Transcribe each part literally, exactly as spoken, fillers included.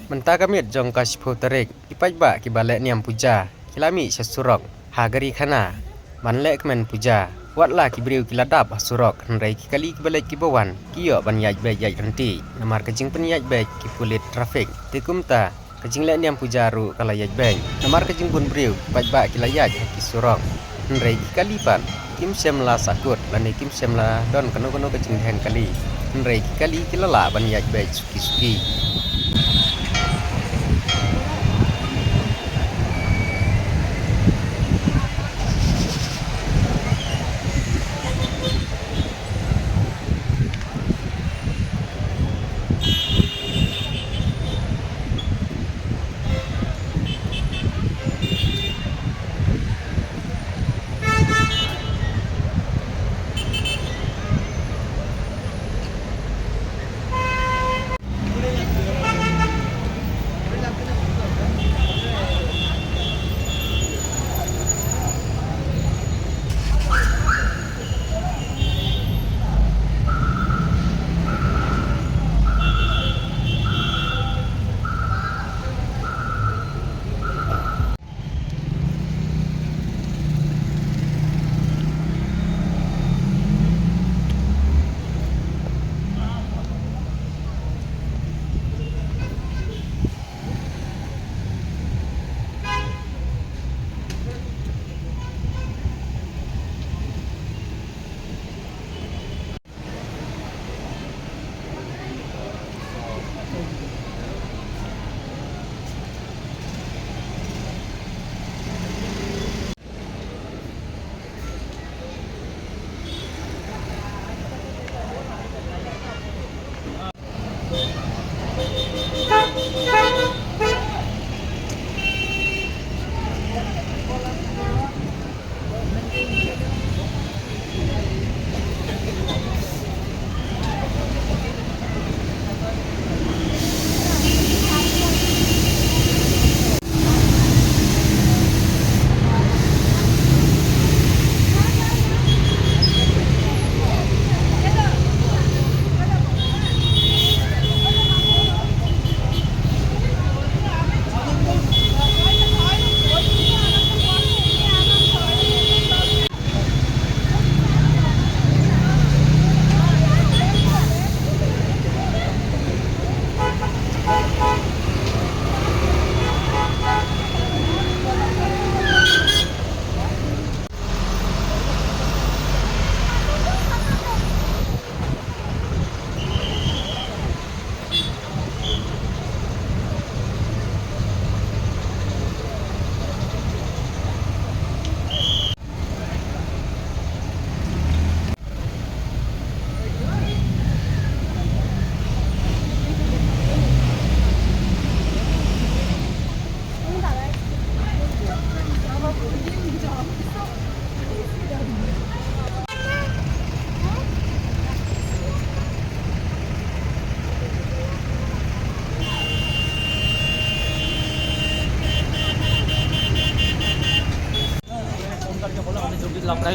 Mynta ka miet jong ka shiphew tarik, ki paidbah kiba leh niam puja ki la mih sha surok ha Gari Khana ban leh kmen puja. Wat la ki briew ki la dap ha surok, hynrei ki kali kiba leit kiba wan ki ïoh ban ïaid beit ïaid ryntih namar ka jingpynïaid beit ki pulit traffic. Te kumta ka jingleh niam puja ruh ka la ïaid beit namar ka jingbun briew, paidbah ki la ïaid ha ki surok. Hynrei ki kali pat kim shym la sahkut lane kim shym la don kano kano ka jingdheng kali. Hynrei ki kali ki la lah ban ïaid beit suki suki.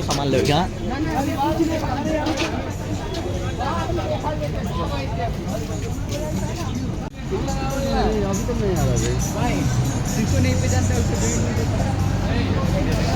सामान ले गया। अभी तो नहीं आ रहा भाई। भाई, जिसको नहीं पहचानता उसको join नहीं करता।